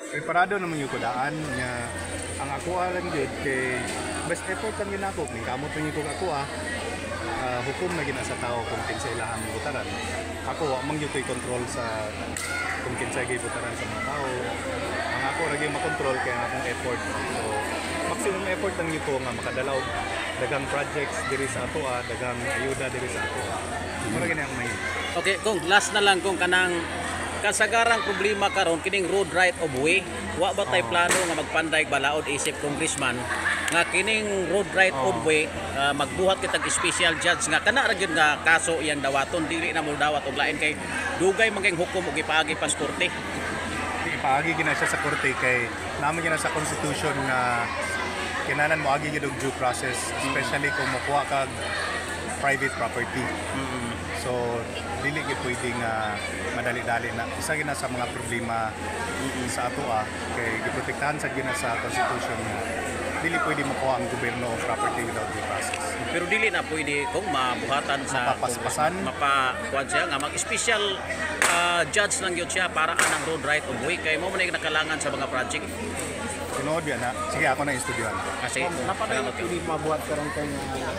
Preparado naman gyud ko daan nga ang ako lang gyud kay best effort lang gyud nako, ning kamot lang gyud ko ako ah. Ah, hukom na gina sa tao kung kinsa ilahang butaran. Ako wa man gyud ko'y control sa kung kinsa gibutaran sa mga tao. Ang ako ra gyud makontrol kay ang akong effort. So maximum effort lang gyud ko nga makadala og daghang projects diri sa atoa, daghang ayuda diri sa atoa. Mura gani ang mahimo. Okay, kung last na lang, kung kanang kasagarang problema karon kining road right of way, wa ba tay plano nga magpanday balaod isip congressman nga kining road right of way, magbuhat kitag special judge nga kana ra gyud nga kaso iyang dawaton, dili na mo dawat og lain kay dugay man kay hukom og ipaagi pas korte? Ipaagi gina siya sa korte kay naman gina sa constitution nga kinahanglan mo agi gyud og due process, especially kung mokuha kag private property. So dili gyud pwede nga madali-dali na. Isa gina sa mga problema sa atoa kay giprotektahan sa gina sa constitution nga dili pwede mokuha ang gobyerno og property without due process. Pero dili na pwede kung mabuhatan sa Mapapaspasan? Mapa kuan siya nga mag special judge lang gyud siya para anang road right of way kay mo man ay nakalangan sa mga project. Tinuod yan na. Sige, ako na istudyohan. Kasi Napaday salamat. pwede mabuhat karon kay nga